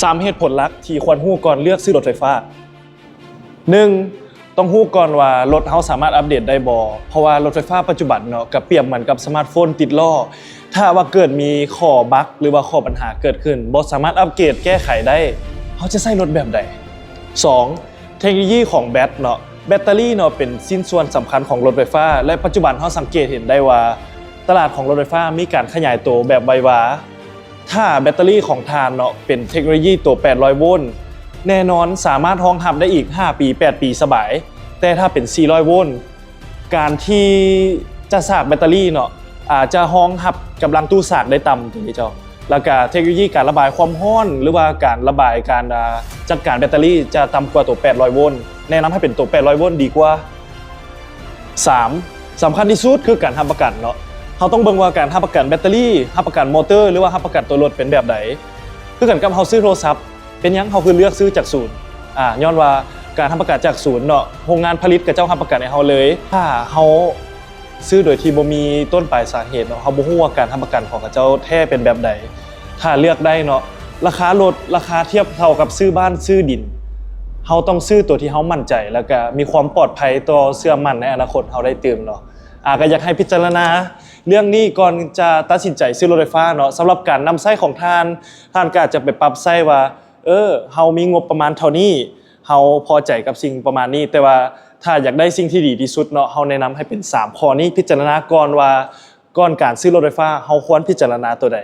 ສາມເຫດຜົນຫຼັກທີ່ຄວນຮູ້ກ່ອນເລືອກຊື້ລົດໄຟຟ້າ. ໜຶ່ງ, ຕ້ອງຮູ້ກ່ອນວ່າລົດເຮົາສາມາດອັບເດດໄດ້ບໍ່, ເພາະວ່າລົດໄຟຟ້າປັດຈຸບັນເນາະ ກໍປຽບເໝືອນກັບສະມາດໂຟນຕິດລໍ້. ຖ້າວ່າເກີດມີຂໍ້ບັກ ຫຼືວ່າຂໍ້ບັນຫາເກີດຂຶ້ນ ບໍ່ສາມາດອັບເກຣດແກ້ໄຂໄດ້, ເຮົາຈະໃຊ້ລົດແບບໃດ? ສອງ, ເທັກໂນໂລຢີຂອງແບັດເນາະ, ແບັດເຕີຣີເນາະ ເປັນຊິ້ນສ່ວນສຳຄັນຂອງລົດໄຟຟ້າ ແລະ ປັດຈຸບັນເຮົາສັງເກດເຫັນໄດ້ວ່າ ຕະຫຼາດຂອງລົດໄຟຟ້າມີການຂະຫຍາຍໂຕແບບໄວວາ. ຖ້າແບັດເຕີຣີຂອງທ່ານເນາະ ເປັນເທັກໂນໂລຢີໂຕແປດຮ້ອຍໂວນ, ແນ່ນອນສາມາດຮອງຮັບໄດ້ອີກຫ້າປີ ແປດປີສະບາຍ. ແຕ່ຖ້າເປັນສີ່ຮ້ອຍໂວນ, ການທີ່ຈະສາກແບັດເຕີຣີເນາະ ອາດຈະຮອງຮັບກຳລັງຕູ້ສາກໄດ້ຕ່ຳ ຕົວນີ້ເຈົ້າ. ແລ້ວກະເທັກໂນໂລຢີການລະບາຍຄວາມຮ້ອນ ຫຼືວ່າການລະບາຍ ການ ອາ ຈັດການແບັດເຕີຣີຈະຕ່ຳກວ່າໂຕແປດຮ້ອຍໂວນ. ແນະນຳໃຫ້ເປັນໂຕແປດຮ້ອຍໂວນດີກວ່າ. ສາມ, ສຳຄັນທີ່ສຸດຄືການຮັບປະກັນເນາະ. ເຮົາຕ້ອງເບິ່ງວ່າການຮັບປະກັນແບັດເຕີຣີ, ຮັບປະກັນມໍເຕີ ຫຼືວ່າຮັບປະກັນຕົວລົດເປັນແບບໃດ. ຄືກັນກັບເຮົາຊື້ໂທລະສັບ, ເປັນຫຍັງເຮົາຄືເລືອກຊື້ຈາກສູນ? ອາ ຍ້ອນວ່າການຮັບປະກັນຈາກສູນເນາະ, ໂຮງງານຜະລິດເຂົາເຈົ້າຮັບປະກັນໃຫ້ເຮົາເລີຍ. ຖ້າເຮົາຊື້ໂດຍທີ່ບໍ່ມີຕົ້ນປາຍສາເຫດເນາະ, ເຮົາບໍ່ຮູ້ວ່າການຮັບປະກັນຂອງເຂົາເຈົ້າແທ້ເປັນແບບໃດ. ຖ້າເລືອກໄດ້ເນາະ, ລາຄາລົດ, ລາຄາທຽບເທົ່າກັບຊື້ບ້ານ, ຊື້ດິນ, ເຮົາຕ້ອງຊື້ຕົວທີ່ເຮົາໝັ້ນໃຈ ແລ້ວກະມີຄວາມປອດໄພຕໍ່ເຊື່ອໝັ້ນໃນອະນາຄົດເຮົາໄດ້ຕື່ມເນາະ. ອາ ກໍຢາກໃຫ້ພິຈາລະນາເລື່ອງນີ້ກ່ອນຈະຕັດສິນໃຈຊື້ລົດໄຟຟ້າເນາະ. ສຳລັບການນຳໃຊ້ຂອງທ່ານ, ທ່ານກໍອາດຈະໄປປັບໃຊ້ວ່າ ເອີ ເຮົາມີງົບປະມານເທົ່ານີ້, ເຮົາພໍໃຈກັບສິ່ງປະມານນີ້. ແຕ່ວ່າຖ້າຢາກໄດ້ສິ່ງທີ່ດີທີ່ສຸດເນາະ, ເຮົາແນະນຳໃຫ້ເປັນສາມຂໍ້ນີ້, ພິຈາລະນາກ່ອນວ່າ ກ່ອນການຊື້ລົດໄຟຟ້າ ເຮົາຄວນພິຈາລະນາຕົວໃດ?